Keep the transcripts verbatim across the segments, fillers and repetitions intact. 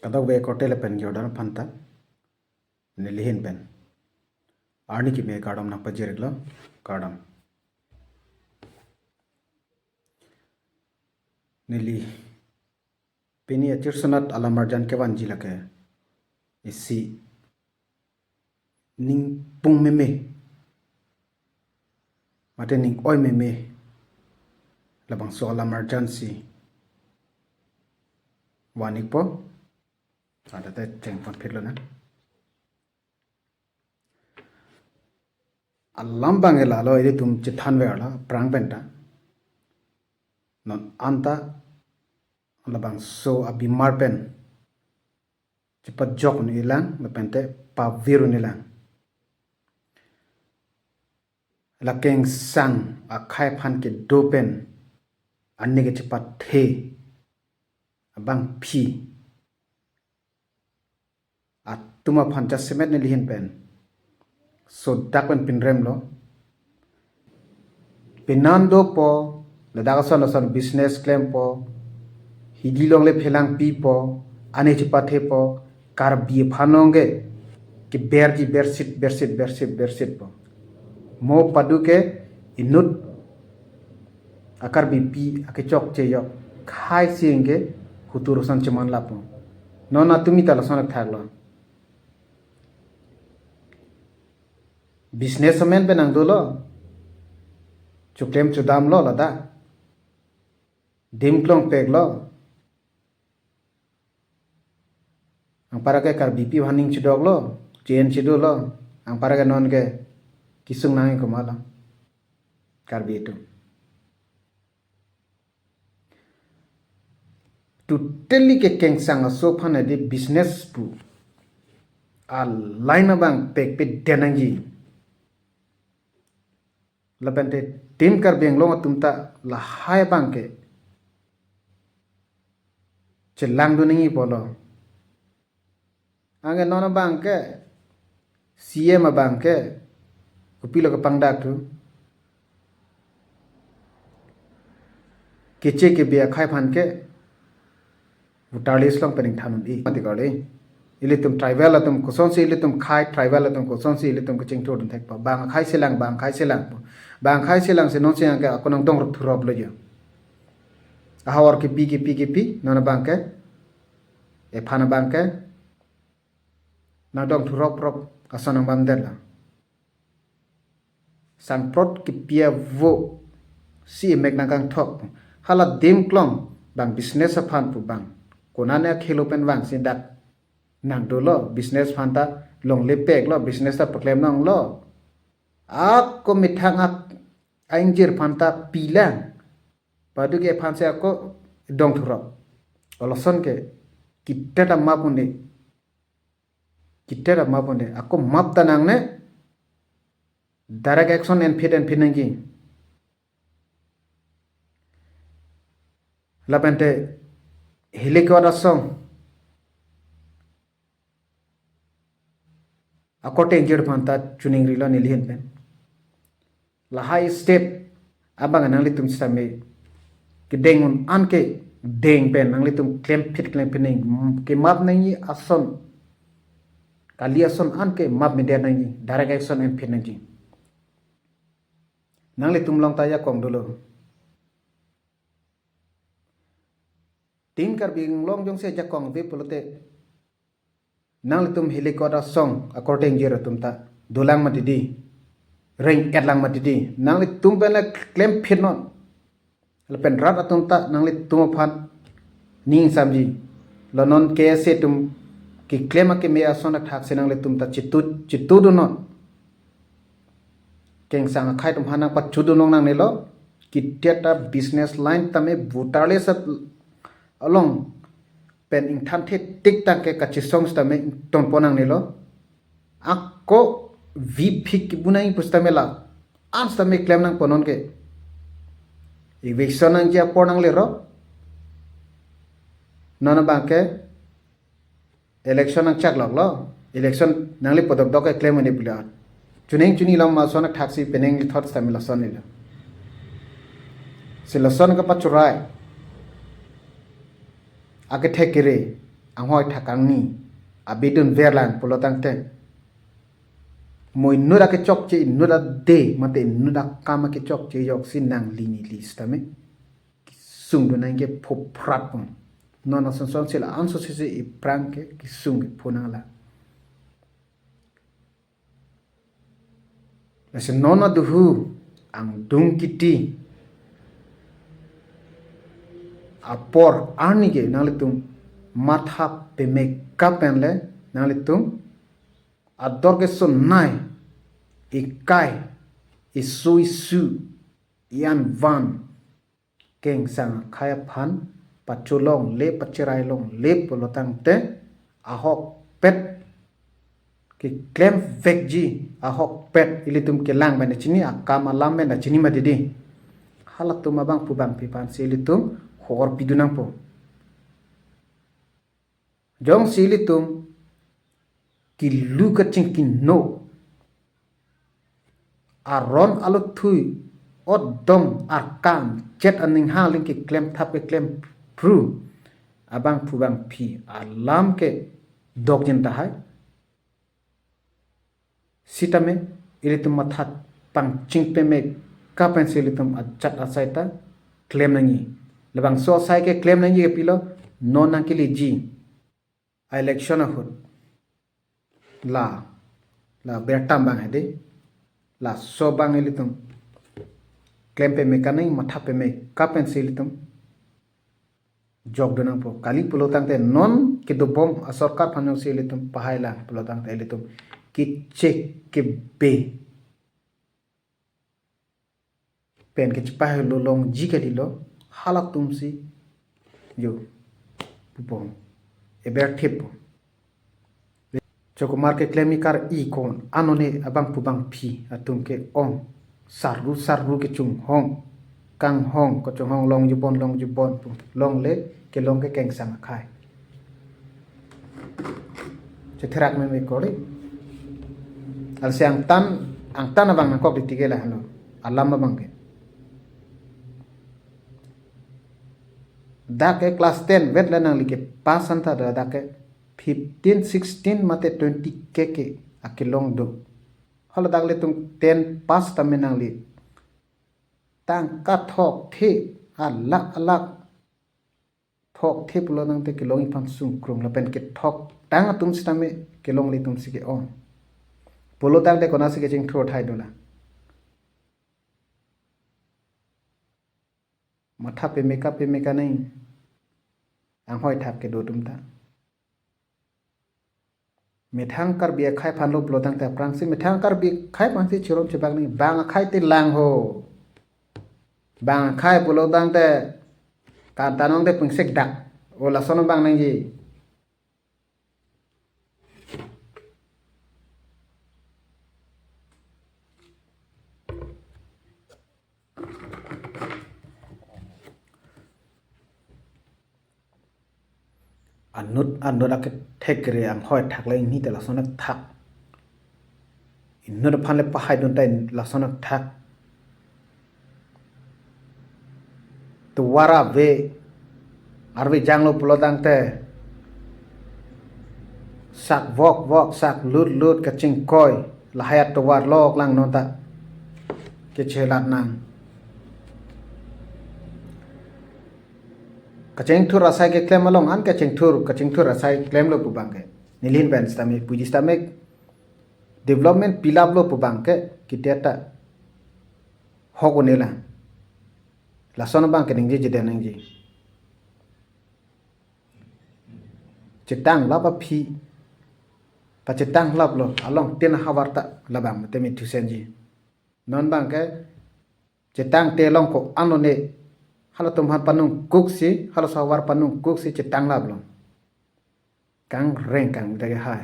Kadokave korte lapen ke-order aphanta neli ahin pen arni kimi kardom nangpajir-iklo, kardom. Neli pini achirsunat alamarjan kevanji lake isi ningpung meme mate ning-oi meme labangso alamarjan si van-ikpo. Adate chengpon phitlo na. Alam abang ke lalo, ilitum chethanver la aphrang penta. Non anta labangso abimar pen chepajok un-elang, lapente pavir un-elang. La kengsang akhei aphan kedo pen ani kechepathe abangpi atum aphan jasemet neli ahin pen sodak pen pinremlo. Penan dopo, ladak ason ason business klempo, hidi longle phelangpipo, ani chepathepo, Karbi aphan ong ke keberji bersit, bersit, bersit, bersitpo. Mo padu ke inut a-Karbipi akechokche yok khei si ing ke hutur ason cheman lapo. Non atumi ta lason athaklo. Business amen pen nangdolo. Choklem chodamlo ladak. Dim klong peklo. Anparke Karbipi aphan ning chedoklo, chen chedolo. Anparke non ke kesung nang-ik komatlo Karbi atum. Totally ke kengsang aso aphan adi business pu a-line abang pekpedun nangji. Lapente Team Karbi Anglong atum ta lahai abang ke chelangdun nangji pulo. Anke non abang ke, C M abang ke, kopilo kepangdak thu. Keche kebi akhei aphan ke voter list along pen ingthan un-e mati kali. Ilitum tribal atum kosonsi ilitum khei, tribal atum kosonsi ilitum kechingthurdun thekpo. Bang akhei selang, bang akhei selangpo. Bang akhei selang si non si anke ako nangdong thuroplo jo. Ahawar kepi kepi kepi, non abang ke, ephan abang ke nangdong thuroprop ason nangbamdetlo. Sangprot kepi avo si emek nangkangthok. Hala dim klong bang business aphan pu bang. Konane akhelo pen vangsi dak nangdolo business aphan ta longle peklo, business ta paklem nanglo. Ako methang ak a-ingjir aphan ta pilang. Padu ke aphan si ako dong thurok. Oloson ke kita ta map un-e. Kita ta map un-e. Ako map ta nangne. Direct action enphit enphit nangji. Lapente Helicod asong akorte ingjir aphan ta chuning rilo neli ahin pen. Lahai step abang nanglitum sitame kedeng un anke deng pen nanglitum klemphit klemphit nang kemap nangji ason. Kali ason anke map medet nangji, direct action enphit nangji. Nanglitum along ta ajakong dolo. Team Karbi Anglong jongsi ajakong ave pulote nanglitum Helicod asong akorte ingjir atum ta dolang mati dei, reng-etlang mati dei. Nanglitum pen le klemphit non. Lapen rat atum ta nanglitum aphan ning samji. La non K S A atum keklem akeme ason athak si nanglitum ta chitu chitudun non. Kengsang akhei atum aphan nangpachudun long nangnelo. Kita ta business line tame voter list along pen ingthan thetik tangke kachesong sitame ingtonpon nangnelo. Ako vipik kibunai pu sitame la-an sitame klem nangpo non ke. Eviction nangji apor nanglero. Non abang ke election nangchakloklo. Election nangli podokdok ke klem un-e pula. Chuning chuni lam ason athak si penang lithot sitame lason nilo. Si lason kapachurai. Akethek kere. anghoi thak angni abidun verlang pulo tangte, mo inut akechokche, inut ade mate inut akam akechokche ajoksi nangli neli sitame kesung dun nangji ke pho phrat pon. Non ason son sila anso sisi iprang ke kesung ke pho nanglang. Lasi non aduhu angdung kiti apor arni ke nanglitum matha pemeka pen le nanglitum ador kesonai, ikai, isu isu, ian van, kengsang akhai aphan pacholongle, pacherai longle pulo tangte ahokpet keklem vekji, ahokpet ilitum kelang pen chini, akam alam pen chini mati dei. Halatum abangphu bangphi aphansi ilitum hor pidun nangpo. Jongsi ilitum kilu kachingki no, aron aluthui, odong arkam, chet aning hangling keklem thap keklem phru abangphu bangphi alam ke dokjin tahai. Sitame ilitum matha pangching pemeka pensi ilitum ajat asai ta klem nangji. Labangso asai keklem nangji ke pilo, non nangkeleji a-election ahut. La, la bertam abang hedi. Laso abang ilitum klem pemeka nangji, matha pemeka pensi ilitum jokdun nangpo. Kali pulo tangte non kedobom asorkar aphan jongsi ilitum pahailang pulo tangte ilitum kechek kebe pen kechepahelo longji kalilo, halatumsi jo pupong eber thip. Chokomar keklem ikar-i kon anone abangphu bangphi atum ke-ong, sarru sarru kechunghong, kanghong kachunghong, longji bon, longji bon pu longle, kelong ke kengsang akhai. Chetherak meme kori. Alsi angtan, angtan abang nangkok di tige lahelo. Alam abang ke. Dak ke class ten vet le nangli kepass anta do, dak ke fifteen, sixteen mate twenty K ke akelong do. Hala dak ilitum ten pass tame nangli tangka thokthe, alakh alakh thokthe pulo tangte kelongji aphan sungkrung, lapen kethoktang atum sitame kelong ilitumsi ke-ong. Pulo tangte konatsi kechingthur thai dolang. Matha pemeka pemeka nangji. Anghoi thak kedo atum ta. Methang Karbi akhai aphan lo pulo tangte aphrangsi methang Karbi akhai aphansi chiron chebak nangji. Bang akhai te lang ho. Bang akhai pulo tangte kantanong te pingsik dak. O lason abang nangji. Anut anut akethek kere anghoi thak le ini te lason thak. Inut aphan le pahaidun ta lason thak. Tovar ave, arve janglo pulo tangte sak vok vok, sak lut lut kachingkoi, lahai atovar lok lang non ta kechelat nang. Kachingthur asai keklem along an kachingthur, kachingthur asai klemlo pu abang ke. Neli ahin pen sitame, puji sitame development pilaplo pu abang ke, kita ta hok unela. Lason abang ke ningje jeda nangji. Chetanglap aphi, pachetanglaplo, along tin havar ta labang teme thusenji. Non abang ke chetang te long ko anone, halatum aphan panung kuksi, halaso ahavar panung kuksi chetanglaplo. Kangreng kang dage hai.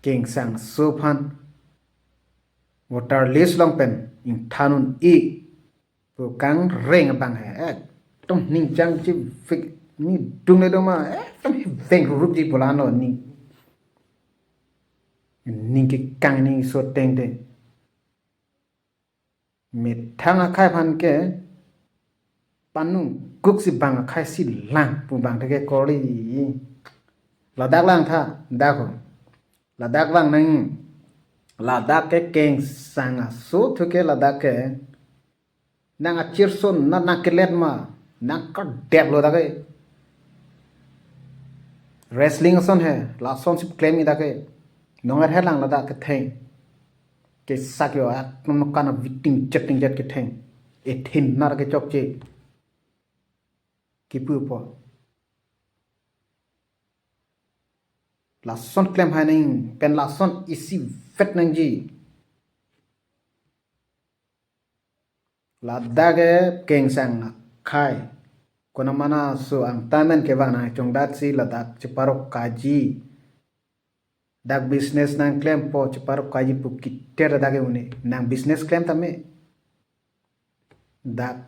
Kengsangso aphan voter list along pen ingthan un-e pu kangreng abang he. Ekdom ningjang chevek, ni dungle doma, ekdom veng rurup ji pulo ano ni. Ning kekang ni so teng teng. Methang akhai aphan ke Panung kuk si bang akhai si lang pu bang theke kori. Ladak lang tha, dak ho. Ladak lang nang. Ladak ke kengsang aso thu ke ladak ke. Nang achirson, na nang kelet ma, nang kardep lo dak ke. Wrestling ason he, lason si klem-i dak ke. Nong er he lang ladak ketheng. Kesak yo ak, nong nokan a viting jeting jet ketheng. Ethin nar kechokche. Kipu po. Lason klem hai nang, pen lason isivet nangji. Ladak ke kengsang akhai. Konat mena aso angtan pen kevang nang chongdat si ladak cheparok kaji. Dak business nang klempo cheparok kaji pu kiter ladak ke un-e. Nang business klem tame. Dak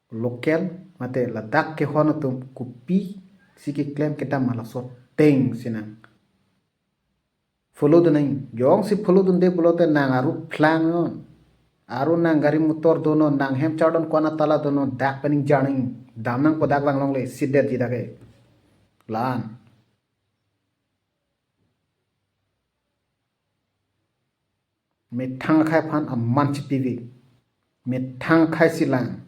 local mate ladak kehon atum kopi si keklem kedam ma laso ateng si nang follow dun nang. Jongsi follow dunde pulote nang aru phlang non. Aru nang gari motor do non, nang hem chardon konat tala do non, dak pen ingjir nang. Dam nangpo dak vang longle, sitdet ji dak ke. La-an. Methang akhai aphan aman chipivik. Methang akhai si lang.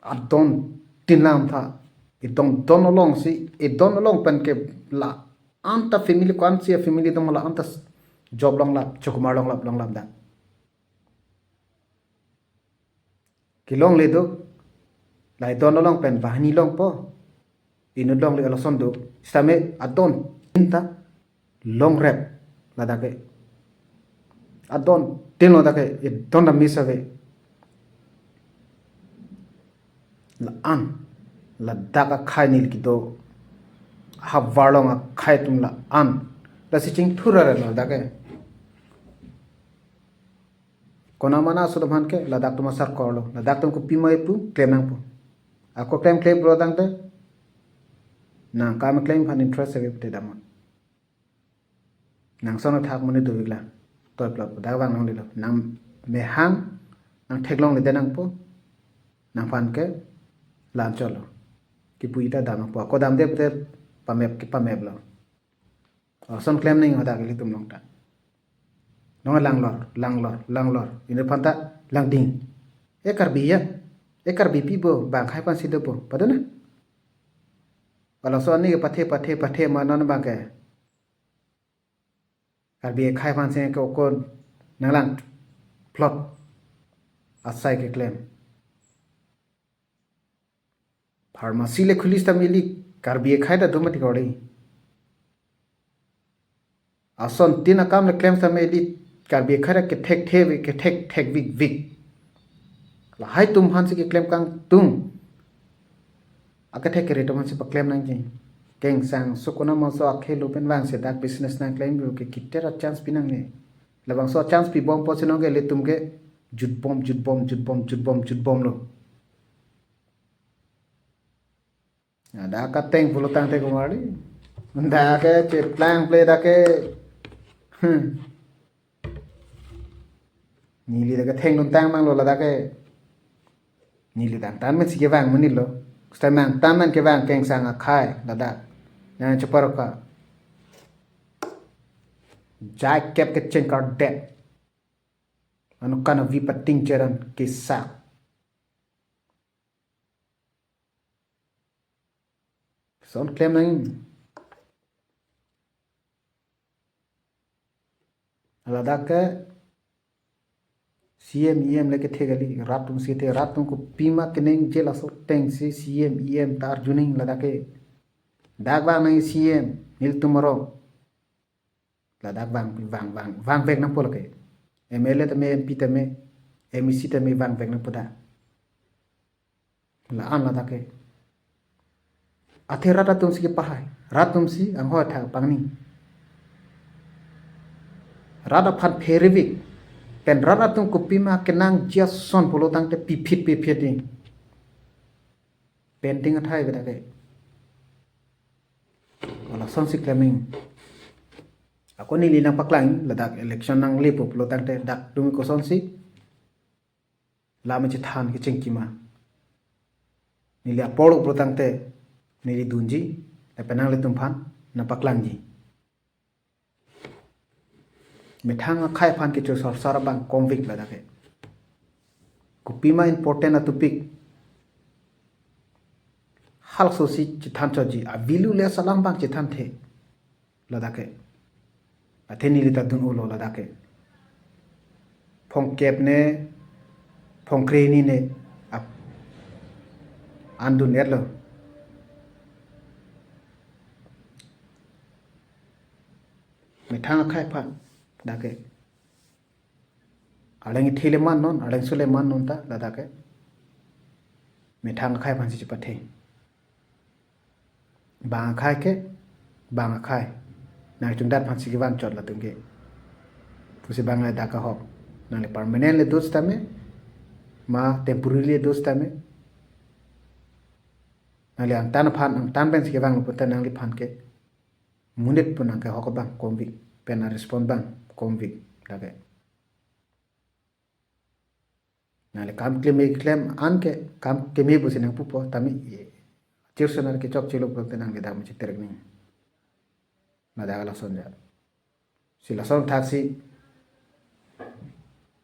Adon tin lang tha. Idon don along si, idon along pen ke la-an ta family ko-an si family dom la-an ta job longlap, chokumar longlap, longlap dak. Kelongle do. La idon along pen banghini longpo. Inut longle lason do. Sitame adon tin ta longrep ladak ke. Adon tin lo dak ke, idon ta miss ave. La-an, ladak akhai neli kedo. Havar along akhai atum la-an. Lasi chingthur ra ladak ke. Konat mena aso atum aphan ke, ladak atum asar korlo. Ladak atum kopima ipu, klem nangpo. Ako klem klem pulo tangte. Nang kam klem aphan interest ave pute damnon. Nang son athak monit dovik lang. Toi plot dak vang nang lilo. Nang mehang, nang theklongle det nangpo. Nangphan ke la-an cholo. Kipu-i ta dam nangpo. Ako damde pute pamep ke pamep lo. Lason klem nang hadak ilitum along ta. Nong langlor, langlor, langlor. Inut aphan ta langding. E Karbi ya. E Karbipi bo, bang akhai aphan si dopo. Pado na? Kalau so ani ke pathe, pathe, pathe ma non bang ke. Karbi akhai aphan si ke okon nang lang plot asai keklem. Pharmacy le khuli sitame ili Karbi akhai ta do mati kori. Ason tin akam le klem sitame ili Karbi akhai ta kethek the, kethek thekvik vik. Lahai atum aphan si keklem kangtung. Akethek kere atum aphan si paklem nangji. Kengsang so konat mena aso akhai lo pen vangsi dak business nang klem lo ke kiter a chance pi nangne. Labangso a chance pibompo si nong ke ilitum ke jutbom, jutbom, jutbom, jutbom, jutbom lo. Dak ateng pulo tangte kumari. Dak ke cheplang ple dak ke. Hmm. Neli dak ke thengdun tang mang lo ladak ke. Neli dak tan men si kevang monit lo. Sita mang tan men kevang kengsang akhai ladak. Nang chepar ka. Jai kep kecheng kardet. Ano kana vi pating cheran kesak. Son klem nang. Ladak ke C M E M le kethe kali, rat atum si kethe, rat atum kopima keningje laso ateng si C M E M ta arjuning ladak ke. Dak vang nang C M, nelitum arong. Ladak vang, vang, vang, vangvek nangpo lake. M L A tame, M P tame, M E C tame vangvek nangpo dak. La-an ladak ke. Athe rat atum si kepahai. Rat atum si anghoi athak pangni. Rat aphan pherevik. Pen rat atum kopima kenangji ason pulo tangte piphit piphit ni. Pending athai beda ke. Wala son si klem nang. Ako neli nangpaklang ladak election nanglepo pulo tangte dak dumi koson si. Lama chethan kecheng kima. Neli apor pulo tangte neli dunji, lapen nanglitum aphan nangpaklangji. Methang akhei aphan kecho sorsor abang komvik ladak ke. Kopima important a-topic, halsosi chethan chotji, a-value le asalam abang chethanthe ladak ke. Athe neli ta dun-olo ladak ke. Phongkep ne, phongkre hini ne, ap-, an dun-etlo. Methang akhei aphan dak ke. Arleng ithe le mannon, arleng su le mannon ta ladak ke. Methang akhei aphansi chepathe. Bang akhei ke, bang akhei. Nangchungdat aphansi kevang chot latum ke. Pusi bang le dak ahok. Nangli permanent le do sitame, ma temporary le do sitame. Nangli angtan aphan, angtan pensi kevang puta nangliphan ke monit pu nangkehok abang komvik, pen a-response abang komvik ladak ke. Nangli kam klem klem an ke, kam klem pusi nangpupo, tame ye. Chirsonar kechokchelo pulote nangli dak machiterek ning. Ladak lason ja. Si lason thaksi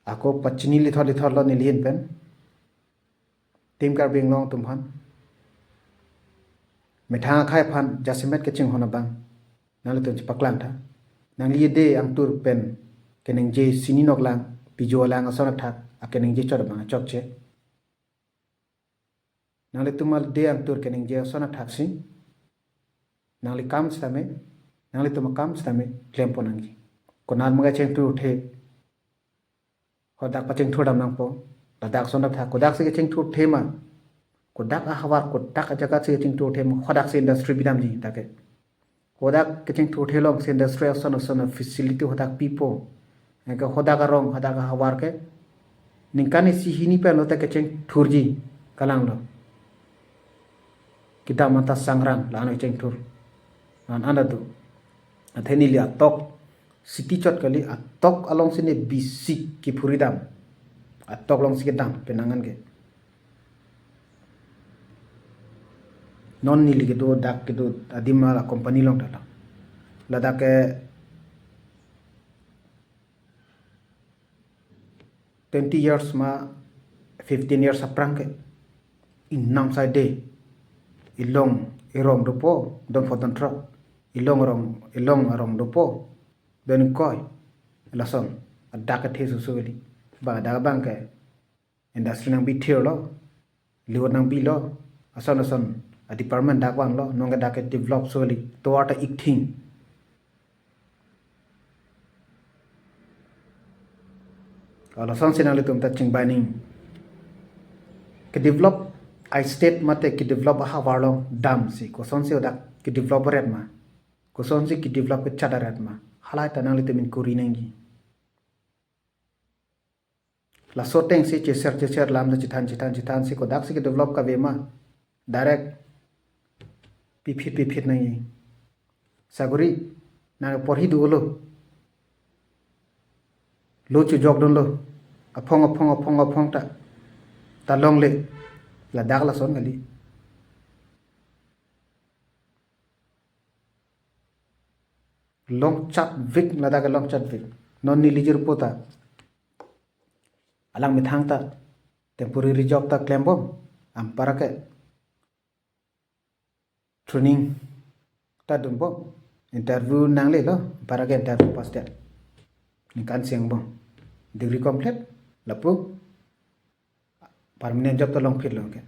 ako pachini lithot lithotlo neli ahin pen Team Karbi Anglong atum aphan. Methang akhei aphan jasemet kachinghon abang nanglitum chepaklang tha. Nangli ede angtur pen keningje sini noklang, pijo alang ason athak akeningje chot abang chokche. Nanglitum ede angtur keningje ason athaksi nangli kam sitame, nanglitum akam sitame klempo nangji. Konat ma kachingthurthe, hadak pachingthurdam nangpo. Ladak ason athak kodaksi kachingthurthe ma, kodak ahavar, kodak ajagatsi kachingthurthe ma, hadaksi industry bidamji dak ke. Hadak kachingthurthe alongsi industry ason ason a-facility hadak pipo. Anke hadak arong, hadak ahavar ke ningkan isi hini pen lote kachingthurji kalanglo. Kedam anta sangrang la-an kachingthur. An anda tu. Athe neli atok city chot kali, atok alongsi ne bisi kephuridam. Atok alongsi kedam penang an ke. Non neli kedo dak kedo adim la company along ta. Ladak ke twenty years ma fifteen years aphrang ke inam saide ilong irong dopo, don pho don throk, ilong rong, ilong arong dopo, don ingkoi, lason adak kethe susu kali. Bang adak abang ke industry nangbi thirlo, liver nangbi lo, ason ason a-department dak vanglo, nonke dak ke develop so kali, tovar ta ik thing. Lasonsi nanglitum ta chingbai ning. Kedevelop a-state mate kedevelop ahavar along damsi, kosonsi hadak kedevelop ret ma, kosonsi kedevelop kechat ret ma, halahai ta nanglitum inquiry nangji. Laso atengsi cheser cheser lam ta chethan chethan chethansi kodaksi kedevelop kave ma, direct piphit piphit nangji. Saguri nang porhi dolo, lo chojok dunlo, aphong aphong aphong aphong ta, ta longle, ladak lason kali. Long chatvik, ladak ke long chatvik. Non neli jirpo ta, alang methang ta temporary job ta klembom, anparke training ta dunbom, interview nanglelo, anparke interview pass det. Ningkan isi angbong, degree complete, lapu permanent job ta longphitlo ke.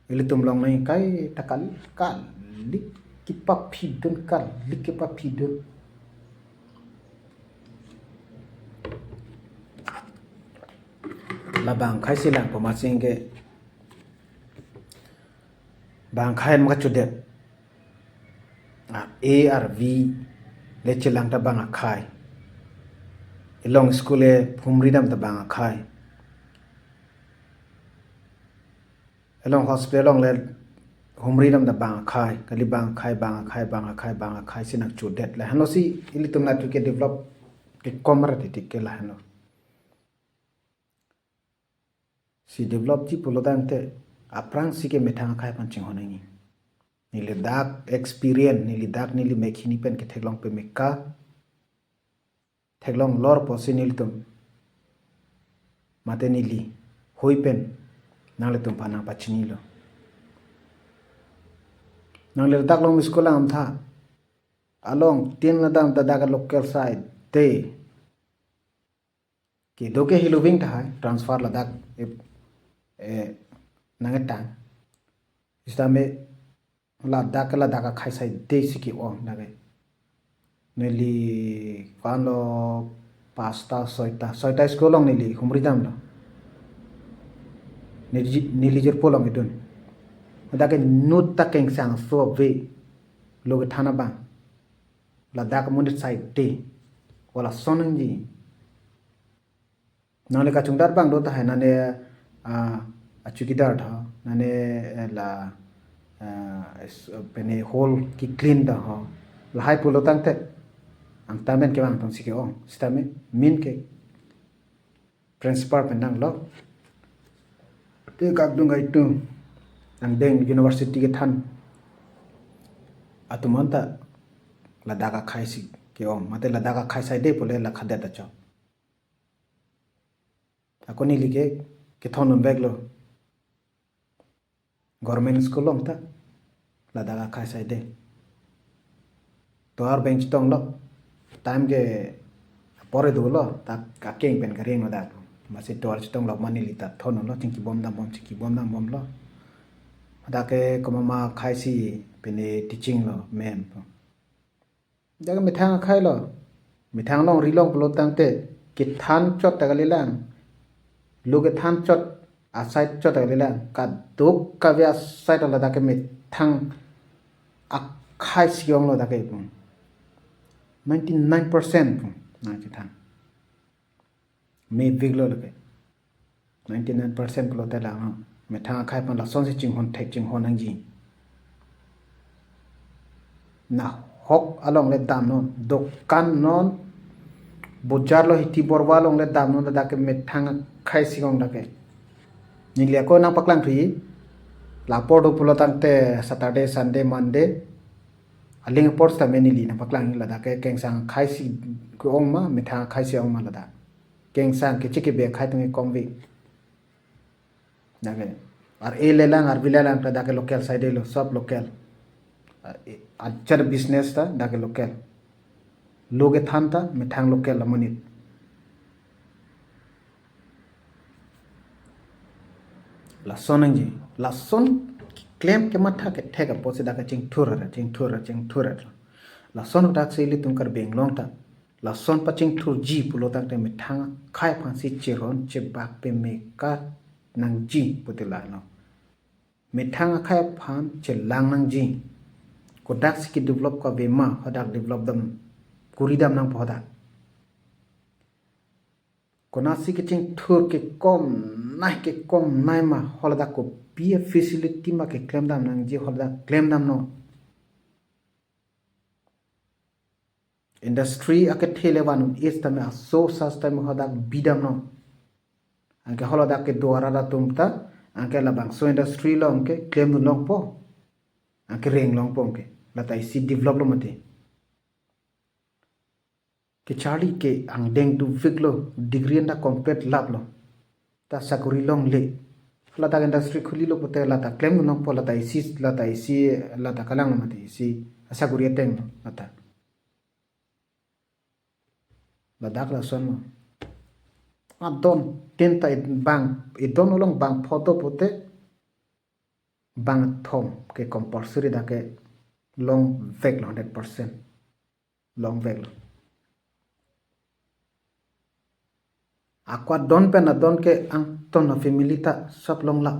Ilitum longnang kai ta kal-, kali kepaphidun, kali kepaphidun. La bang akhei si langpo, masing ke bang akhei ma kachodet. A, A R V le chelang ta bang akhei. Ilong school le humridam ta bang akhei. Ilong hospital along le humridam ta bang akhei. Kali bang akhei, bang akhei, bang akhei, bang akhei si nangchodet. Lahenlo si ilitum natu kedevelop kekom ra titik ke lahenlo. Si develop ji pulo tangte aphrangsi ke methang akhei aphan chinghon nangji. Neli dak experience, neli dak neli mekhini pen ketheklong pemeka. Theklong lor pusi nelitum mate neli hui pen nanglitum aphan nangpachinilo. Nangli dak Longmi school amtha along tin ladam ta dak local side te. Kedo ke hiluving tahai transfer ladak, eh, eh, nangetang. Sitame ladak, ladak akhei saide si ke-ong lake. Neli koan lo pasta, soita, soita school along neli humri damlo. Neli, neli jirpo along idun. Ladak ke nut ta kengsang so ave lo kethan abang. Ladak amonit saide. Wala sonangji. Nangli kachongdar abang do tahai nane, ah, achukidar tha, nane, eh, la, ah, es-, pene hall keclean tha ho. Lahai pulo tangte angtamen kevang tong si ke-ong. Sitame min ke principal pen nanglo. Te kakdung kaitung angdeng university kethan atum anta ladak akhei si ke-ong. Mate ladak akhei saide pule la khadet ajo. Ako neli ke kethondun veklo. Government school along ta ladak akhei saide. Tovar bench tonglo. Time ke apor dolo, ta akeng pen karing lo dak. Masi tovar chetonglo ma neli ta thondunlo, chingkibom dambom, chingkibom dambomlo. Dak ke komat ma akhei si pene teaching lo, ma'am. Dak methang akhei lo. Methang longri long pulo tangte kethan chot ta kalilang. Lo kethan chot, asai chot ta kalilang. Kadokave asai ta ladak ke methang akhei si onglo dak ke pun. Ninety-nine percent pun nangchethan. Mepiklo lake. Ninety-nine percent pulote lang, methang akhei aphan lasonsi chinghon thek chinghon nangji. Nahok along le damnon, dokan non, bojar lo hiti borwa along le damnon, ladak ke methang akhei si ke-ong dak ke. Neli ako nangpaklangri, la apor do pulo tangte Saturday, Sunday, Monday, aling apor sitame neli nangpaklang ladak ke kengsang akhei si ke-ong ma, methang akhei si ong ma ladak. Kengsang kechik kebe akhei atum ke kom ave. Dak ke. Ar-e lelang, arvi lelang, ta dak ke local saide lo, sob local. Ar-e, ajar business ta dak ke local. Lo kethan ta methang local amonit. Lason nangji, lason klem kematha kethek apotsi dak ke chingthur ra, chingthur ra, chingthur ra. Lason dak si ilitum Karbi Anglong ta lason pachingthurji pulo tangte methang akhei aphansi cheron chebak pemeka nangji pute lalo. Methang akhei aphan chelang nangji. Kodaksi kedevelop kave ma, hadak develop dam, kuri dam nangpo hadak. Konatsi kechingthur kekom nai kekom nai ma, haladak kopi a-facility ma keklem dam nangji, haladak klem damnon. Industry akethe le vanun, sitame aso sa sitame hadak bi damnon. Anke haladak kedo arat atum ta, anke labangso industry along ke klemdun longpo. Anke reng longpo anke. Lata isi develop lo mati. Kecharli ke angdeng dovek lo, degree anta complete lap lo. Ta sakori longle. Ladak industry khuli lo pute lata klemdun longpo, lata isi, lata isi, lata kalang lo mati isi asakori ateng lo lata. Ladak lason lo. Adon tin ta id-, bang, idon along bang photo pute bang thom ke compulsory dak ke longvek lo hundred percent. Longvek lo. Ako adon pen adon ke angton a-family ta sob longlap.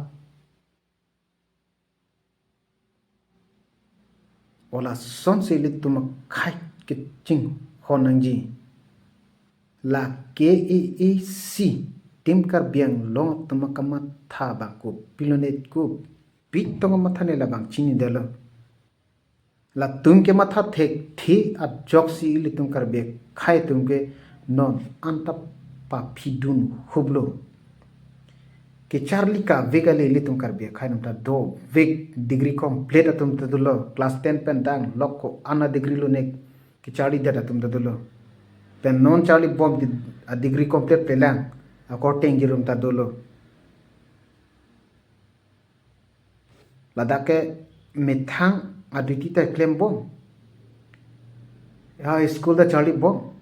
O lasonsi ilitum akhei kechinghon nangji. Lake isi tim Karbi Anglong atum akamatha abang kopi lo ne, kopi tong kamatha ne labang chinidetlo. Latum kematha thekthe ajoksi ilitum Karbi akhei atum ke non anta paphidun huplo. Kecharli kave kali ilitum Karbi akhai atum ta dovek, degree complete atum ta dolo, class ten pen dang lok ko-an a degree lonek kecharlidet atum ta dolo. Pen non charlibom di a degree complete pelang akorte ingjir atum ta dolo. Ladak ke methang a duty ta klembom. Ya, school ta charlibom.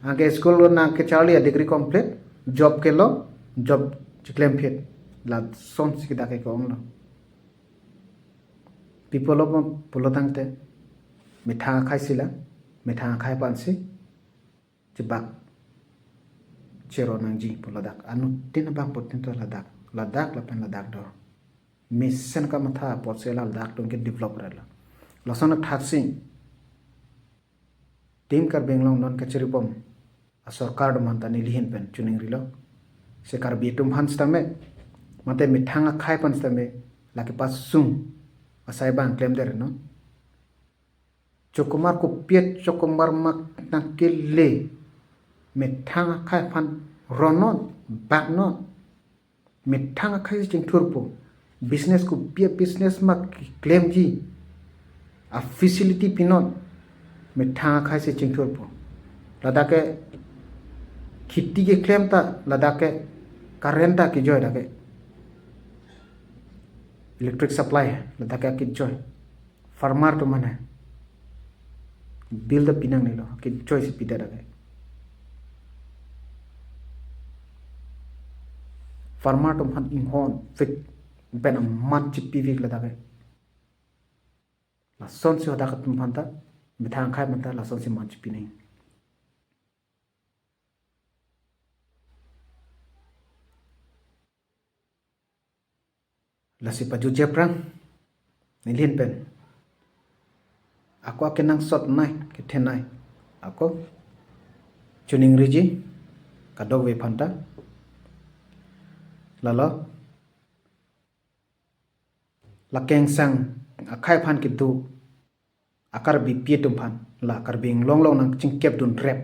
Anke school lo nangkecharli a degree complete, job kelo, job cheklemphit. Lasonsi ke dak ke onglo. Pi pulo pulo tangte, methang akhai si la, methang akhai aphansi chebak chero nangji pu ladak. Anuttin abangphutin to ladak, ladak lapen ladak do. Mesen kamatha apotsi ladak atum ke develop rela. Lason athaksi Team Karbi Anglong non kacharibom asorkar atum aphan ta neli ahin pen choningrilo. Si Karbi atum aphan sitame, mate methang akhai aphan sitame, lake pasung asai abang klemdet non. Chokomar kopi, chokomar mak nangkele, methang akhai aphan ronnon, baknon. Methang akhai si chingthurpo. Business kopi a business mak klemji, a facility pinon, methang akhai si chingthurpo. Ladak ke kheti keklem ta, ladak ke current ta kejoi, dak ke electric supply ladak ke kejoi. Farmer atum aphan bill ta pinangnelo, kechoisi pidet dak ke. Farmer atum aphan inghon fik ben amat chipivik ladak ke. Lasonsi hadak atum aphan ta, methang akhai aphan ta lasonsi mat chipinang. Lasi pajutji aphrang neli ahin pen ako akenangsot nai, kethenei ako choningriji kadokave aphan ta. Lalo la kengsang akhai aphan kedo a Karbipi atum aphan, la Karbi Anglong along nangchingkepdun rep.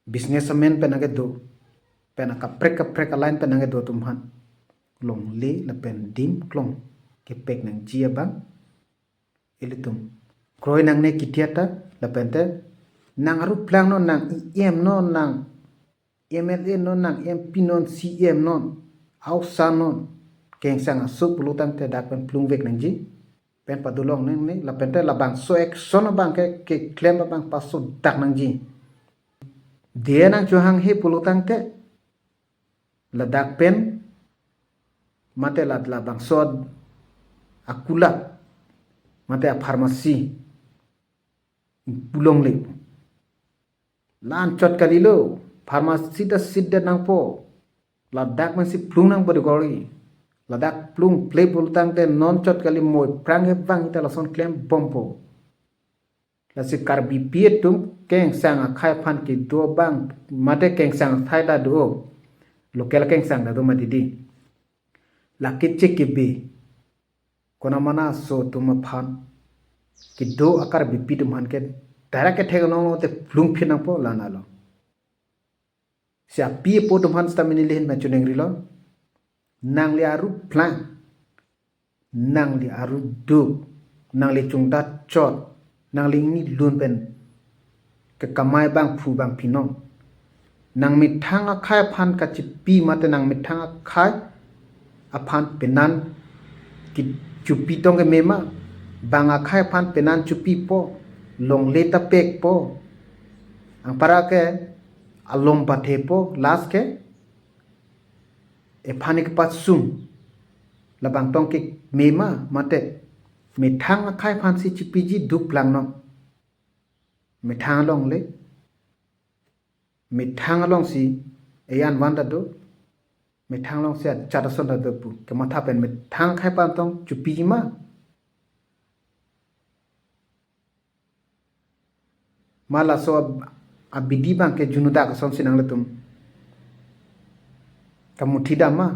Businessman pen akedo, pen akaprek kaprek a-line pen akedo atum aphan longle lapen dim klong kepek nangji abang ilitum kroi nangne kithi ta, lapen te nang aruplang non, nang E M non, nang M L A non, nang M P non, C M non, aosa non, kengsang aso pulo tangte dak pen plungvek nangji. Pen padolong nangne, lapen te labangso action abang ke, keklem abang pasodak nangji. Dia nangchohanghe pulo tangte ladak pen mate la, labangso akulat mate a pharmacy pu longle. La-an chot kalilo, pharmacy ta sitdet nangpo. Ladak pensi plung nangpo de gori. Ladak plungple pulo tangte non chot kali, moi aphrang kevang ta lason klembompo. Lasi Karbipi atum kengsang akhai aphan kedo abang, mate kengsang akhai ta do, local kengsang ta do mati di. Lake chekebe, konamana aso atum aphan kedo a Karbipi atum aphan ke direct kethek nong te plungphit nangpo, la-an lo. Si api apo atum aphan sitame neli ahin pen choningrilo. Nangli aruplang, nangli aruduk, nangli chungdat chot, nangli ingni lun pen kekamai abangphu abangphi non. Nang methang akhai aphan kachipi mate nang methang akhai aphan penan kechopi tong keme ma, bang akhai aphan penan chopipo, longle ta pekpo, anparta ke alom pathepo, last ke ephan ik pasung labang tong keme ma, mate methang akhai aphansi chipiji, duk plangnon. Methang alongle, methang alongsi eyan van ta do, methang alongsi achat ason ta do pu kematha pen methang akhai aphan tong chopiji ma. Ma laso ab-, abidi abang ke junudak asonsi nanglitum kamuthi dam ma,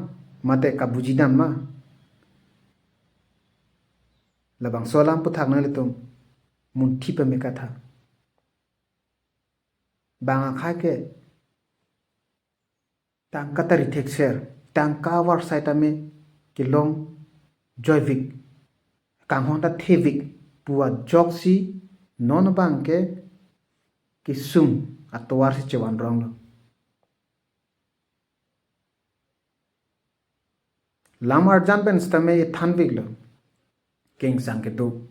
mate kabuji dam ma. Labangso alam aphuthak nanglitum munthi pame katha. Bang akhai ke Tangka ta rithekser, tangka avarsai tame kelong joivik, kanghon ta thevik pu ajoksi non abang ke kesung atovar si chevan ronglo. Lam arjan pen sitame ethanviklo. Kengsang kedo.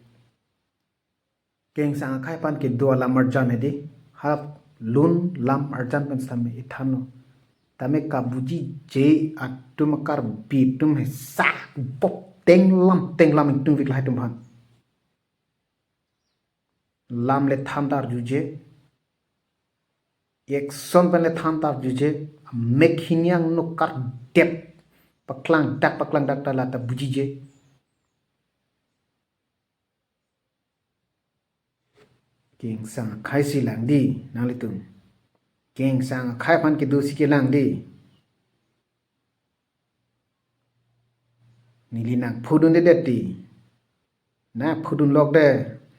Kengsang akhai aphan kedo alam arjan hedi. Halap lun lam arjan pen sitame ethanlo. Tame kabujije atum, Karbi atum he sak bop tenglam tenglam ingtungvik lahai atum aphan. Lam le than ta arjuje. Ekson pen le than ta arjuje. Mek hini angno kardep. Paklangdak paklangdak ta la ta bujije. Kengsang akhai si lang di, nanglitum. Kengsang akhai aphan kedo si kelang di. Neli nangphudundedet di. Nangphudunlok de,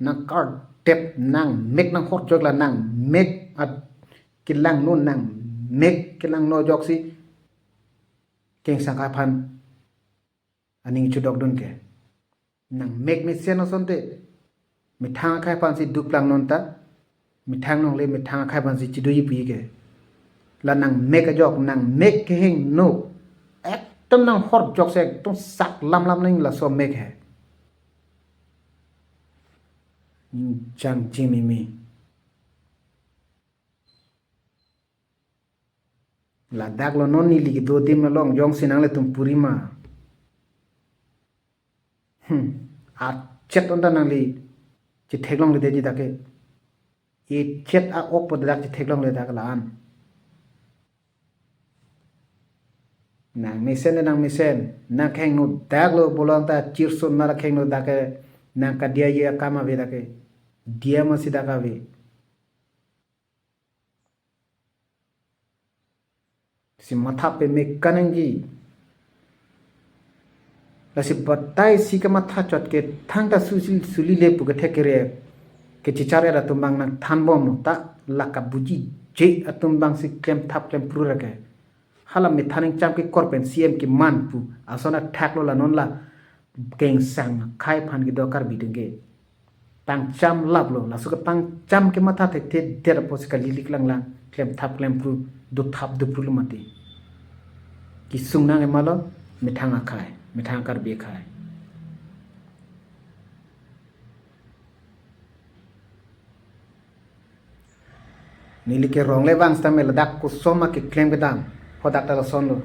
nang kardep, nang mek nang hot jok la nang mek at kelangno, nang mek kelangno ajoksi. Kengsang akhai aphan aning chodokdun ke. Nang mek mesen asonte. Methang akhai aphan si duplang non ta. Methang nongle methang akhai aphan si chidoji pu ke. La nang mek ajok, nang mek kehingno. Ekdom nang hor jok se ekdom sak lam lam nang laso mek he. Jang jimimi. Ladak lo non neli kedo adim along jongsi nanglitum purima. Hmm. Achet anta nangli chetheklongledet di dak ke. Echet a-ok po dak chetheklongledet dak la-an. Nang mesen nang mesen. Nang kehingno dak lo pulo tangte chirsun nara kehingno dak ke. Nang kadiya ye akam ave dak ke. Diya masi dak ave. Si matha peme kanangji. Lasi batai si kematha chot ke thangta susi sulile pu kethek kere. Kechechar atum abang nangthanbomlo ta la kabujije atum abang si klemthap klempru ra ke. Hala methang ningcham kekor pen C M keman pu. Ason athaklo la non la. Kengsang akhai aphan kedo Karbi atum ke. Pangchamlaplo, laso kepangcham kematha thekthedet apotsi kalilik langlang, klemthap klempru, dothap dophrulo mati. Kesung nang emalo, methang akhai, methang Karbi akhai. Neli ke rongle vang sitame ladak koson ma keklem kedam, hadak ta lasonlo.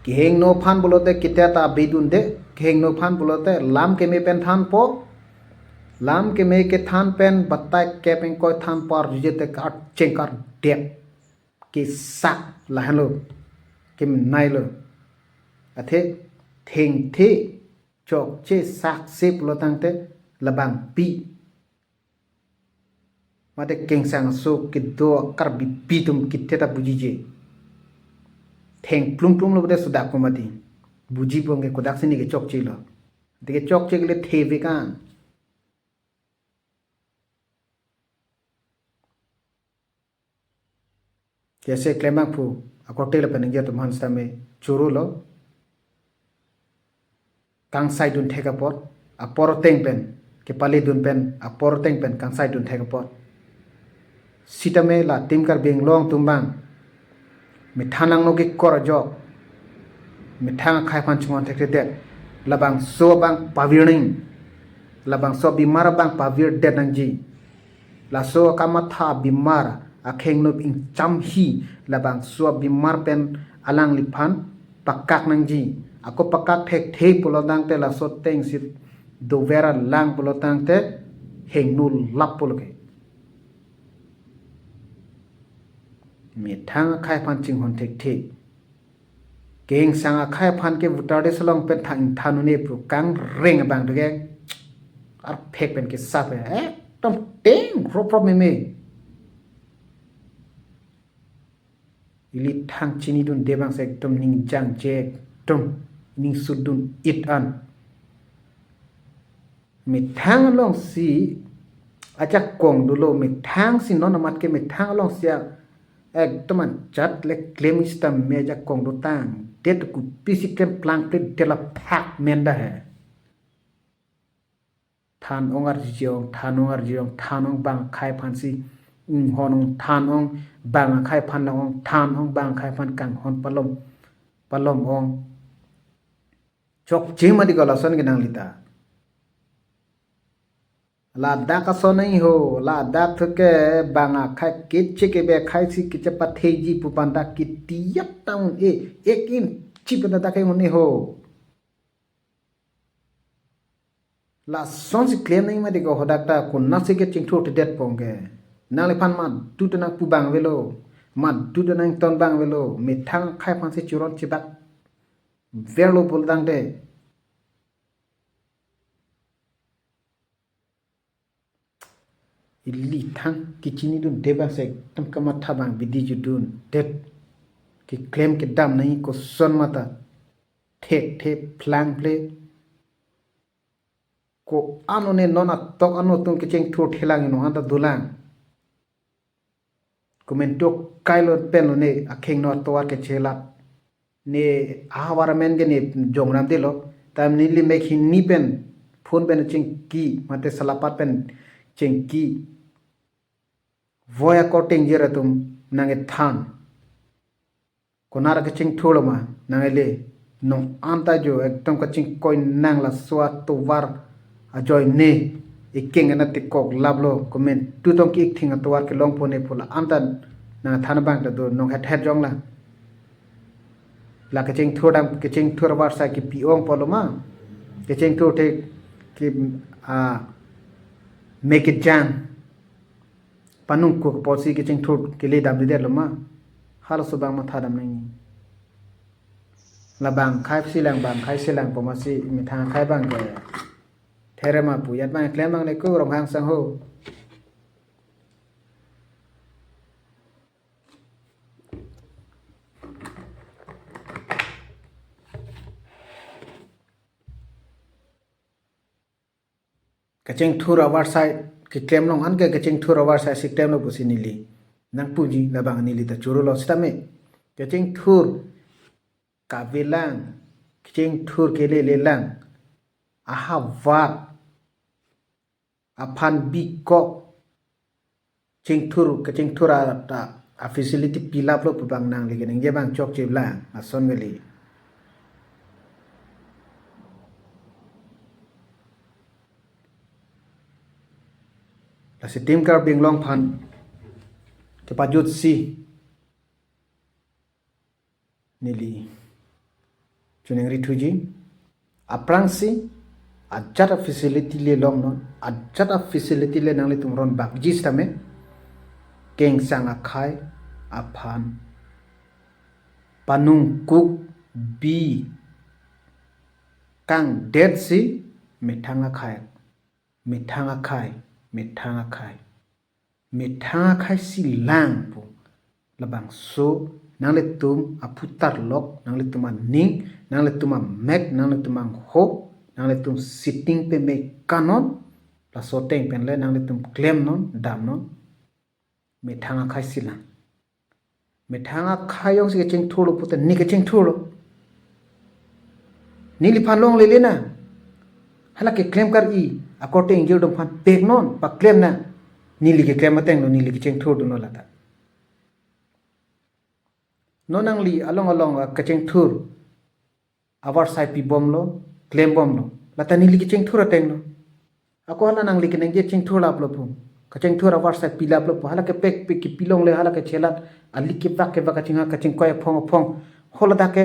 Kehingno aphan pulote kita ta abidunde, kehingno aphan pulote lam keme pen thanpo, lam keme kethan pen batai kep ingkoi thanpo arjuje te kacheng kardep, kesak lahenlo, kemenailo. Athe thengthe chokche sakse pulo tangte labangpi. Mate kengsang aso kedo Karbipi atum kita ta bujije. Theng plum plum lo bade sudak ko mati. Buji bong ke kodaksi ne kechokchelo. Te kechokche kele thevek an. Jese klembang pu akorte lapen ningje atum aphan sitame choro lo. Kangsai dun thek apot, apor ateng pen, kepale dun pen, apor ateng pen kangsai dun thek apot. Sitame la Team Karbi Anglong atum abang methang nangno kekor ajok, methang akhai aphan chinghon thekthedet, labangso abang pavirning, labangso abimar abang pavirdet nangji. Laso kamatha abimar akhengno ingchamhi labangso abimar pen alangliphan pakak nangji. Ako pakak thekthe pulo tangte laso ateng si dover alang pulo tangte hengno lap pulo ke. Methang akhai aphan chinghon thekthe. Kengsang akhai aphan ke voter list along pen thang thanune pu kangreng abang doke. Arphek pen kesap he. Ekdom teng rop rop meme. Ili thang chinidunde abang si ekdom ning jangje ekdom ning sudun it an. Methang alongsi ajakong dolo, methang si non amat ke methang alongsi a Ekdom anchot le klem sitame ajakong dotang. Det kopisi klem plangple det la phak men da he. Than ong arjiji ong, than ong arjiji ong, than ong bang akhai aphansi inghon ong, than ong bang akhai aphan lang ong, than ong bang akhai aphan kanghon palom, palom ong. Chokche mati ko lason ke nanglita. Ladak ason nangji ho, ladak thu ke bang akhai kechek kebe akhai si kechepatheji pu pen dak ketiyat ta un-e, ek inchi pen ta dak ke un-e ho. Lasonsi klem nangji mati ko hadak ta konatsi kechingthur thedet pong ke. Nangliphan madu ta nangpu abang avelo, madu ta nangton abang avelo, methang akhai aphansi choron chebak verlo pulo tangte. Ili thang kechinidunde abang si ekdom kamatha abang bidi judundet. Keklem kedam nangji koson mata. Thekthe plangple. Ko-an one non atok ano atum kechingthur thelang ino anta dolang. Komantu kailo penlo ne akheng no atovar kechelat. Ne ahavar amen ke ne Jongram detlo. Tam neli mek hini pen phone pen chingki mate salapat pen chingki. Voi akorte ingjir atum nangkethan. Konat kechingthurlo ma nangkele. Non anta jo ekdom kachingkoi nang laso atovar ajoine ikeng ena tikok laplo komantu tong ki-ik thing atovar kelongpo ne pu la anta nangthan abang ta do nong het het jong la. La kechingthur dam kechingthur avarsai kepi ong pulo ma. Kechingthur te ke a mekejang. Panung kuk apotsi kechingthur kele damdedetlo ma. Halaso abang matha dam nangji. La bang akhai si lang bang akhai si lang pu masi methang akhai abang ke. Therema pu jat abang klem abang le ko Ronghang sangho. Kechingthur avarsai keklem long an ke kechingthur avarsai si klemlo pusi neli nangpuji labang neli ta chorolo sitame. Kechingthur kavelang, kechingthur kelele lang, ahavar aphan bikok chingthur kechingthur a, a, a facility pilaplo pu abang nangli keningje abang chokche lang ason kali. Lasi Team Karbi Anglong aphan kepajutsi neli choningri thuji. Aphrangsi ajat a facility le longnon, ajat a facility le nanglitum ron bakji sitame kengsang akhai aphan panung kuk bi kangdetsi methang akhai, methang akhai, methang akhai. Methang akhai si lang pu. Labangso nanglitum aphutar lok, nanglitum aning, nanglitum amek, nanglitum angho, nanglitum sitting peme kanon, laso ateng pen le nanglitum klemnon, damnon. Methang akhai si lang. Methang akhai jongsi kechingthurlo pute ne kechingthurlo. Neliphan longlele na. Hala keklem kar-i akorte ingjir atum aphan peknon, paklem na. Neli keklem atenglo, neli kechingthurdunlo lata. Non nangli along along, ah, kechingthur avarsai pibomlo, klembomlo. Lata neli kechingthur atenglo. Ako hala nangli keningje chingthur laplo pu. Kechingthur avarsai pilaplo pu. Hala kepek pek kepi longle, hala kechelat. Ali kevak kevak kachingha kachingkoi aphong aphong. Hala dak ke,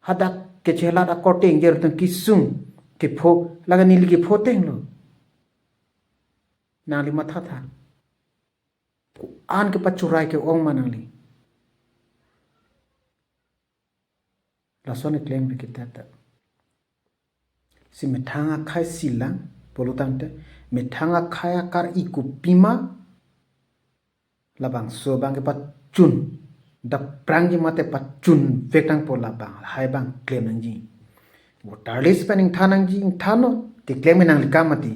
hadak kechelat akorte ingjir atum kesung kepho. Lake neli kepho atenglo. Nangli mathatha. Ko-an kepachurai ke-ong ma nangli. Lason keklem ri kita ta. Si methang akhai si lang, pulo tangte, methang akhai akar-i kopima, labangso abang kepachun, daprang ji mate pachun vek tangpo labang, lahai abang klem nangji. Voter list pen ingthan nangji, ingthannon, keklem nangli akam mati.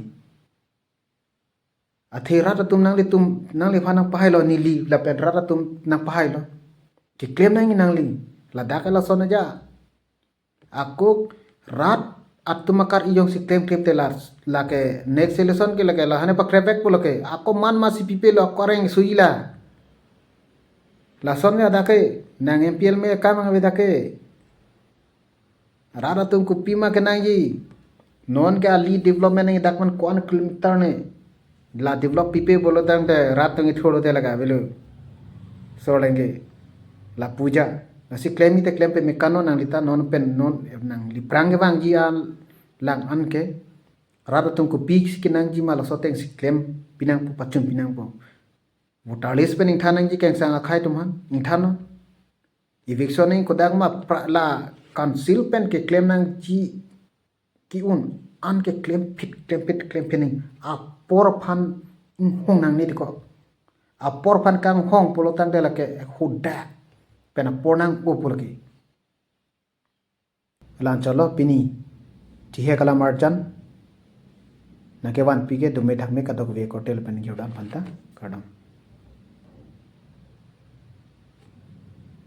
Athe rat atum nanglitum, nangliphan nangpahailo, neli lapen rat atum nangpahailo. Keklem nangji nangli. Ladak ke lason aja. Ako rat atum akar ijongsi klemklem te la, lake next election ke lake lahane pakrepvekpo lake. Ako man masi pipelo, ako areng suila. Lason ya dak ke, nang M P L me kam ang dak ke. Rat atum kopima kenangji. Non ke ali development nangji dak man ko-an kilometer ne. La develop pipe pulo tangte rat atum ithur te laga avelo. Solengke. Lapu ja. Lasi klemji te klem peme, kano nanglita non pen non nangli aphrang kevangji alang an ke. Rat atum kopisi kenangji ma laso atengsi klem pinangpo, pachun pinangpo. Voter list pen ingthan nangji kangsang akhei atum aphan, ingthan non. Eviction nangji kodak ma pra-, la council pen keklem nangji ke-un an ke klemphit, klemphit, klemphit nangji. Apor aphan inghong nangne diko. Apor aphan kanghong pulo tangte lake hodak pen apor nangpo pulo ke. Lanchotlo pini. Thihek alam arjan nangkevanpi ke dome thakme kadokave korte lapen nangkehang aphanta. Kardom.